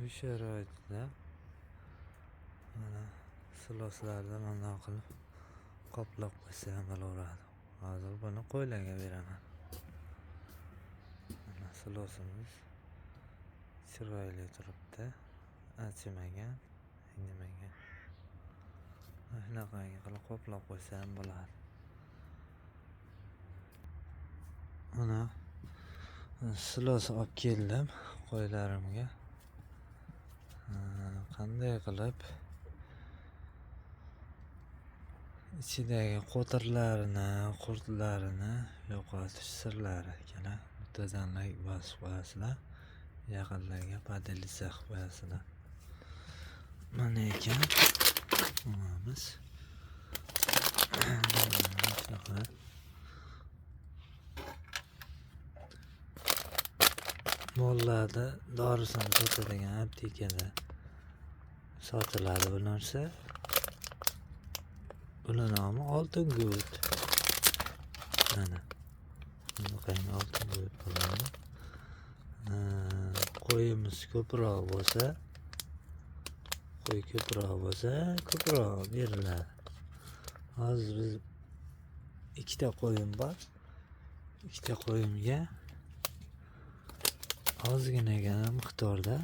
Uy sharoitida mana siloslarda bundoq qilib qoplab qo'ysa ham bo'laveradi. Hozir buni qo'ylarga beraman. Mana silosimiz chiroyli turibdi, achimagan, nimaga. Shunaqangi qilib qoplab qo'ysa ham bo'ladi. Mana silos olib keldim qo'ylarimga. Qanday qilib ichidagi qo'tirlarini, qurtlarini yo'qotish sirlari ekan. Bittadan like bosib qo'yasizlar, yaqinlarga podelitsa qilib qo'yasizlar. Mana ekan olamiz. Shunaqa. Mollarda dorisini sotadigan aptekada sotiladi bu narsa. Buni nomi oltin gut. Mana bunaqangi oltin gut bo'ladi. Qo'yimiz ko'proq bo'lsa, qo'y ko'proq bo'lsa, ko'proq beriladi. Hozir biz ikkita qo'yim bor. Ikkita qo'yimga ozginagina miqdorda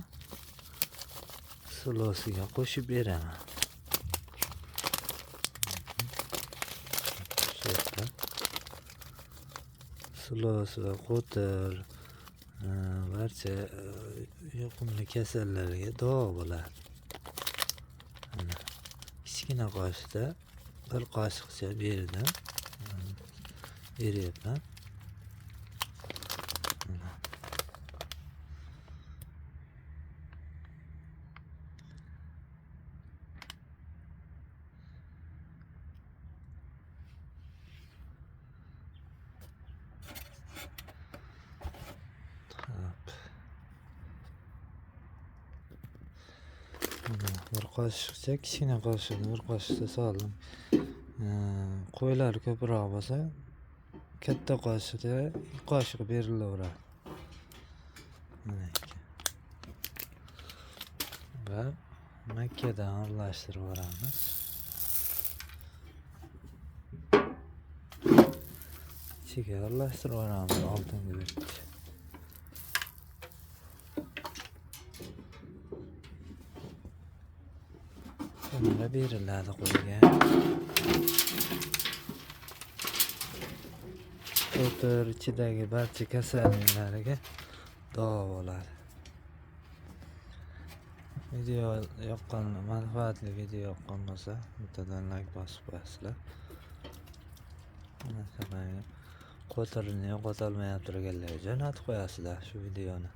silosiga qo'shib beraman. Silos va qo'tir barcha yuqumli kasallarga davo bo'ladi. Mana kichkina qoshiqda bir qoshiqcha berdim. Beryapman. Bir qoshiqcha, kichkina qoshiqni bir qoshiqcha soldim. Qo'ylar ko'proq bo'lsa, katta qoshiqda 2 qoshiq berilaveradi. Mana ekan. Va makkadan aralashtirib yuboramiz. Ichiga aralashtirib yuboramiz oltin guruch. Bunga beriladi qo'yga. Qo'tir ichidagi barcha kasalliklarga davo bo'ladi. Video yoqqan, manfaatli video yoqqan bo'lsa, bittadan like bosib qo'yasizlar. Mana qo'tirni yo'qotolmayapti turganlarga jo'natib qo'yasizlar shu videoni.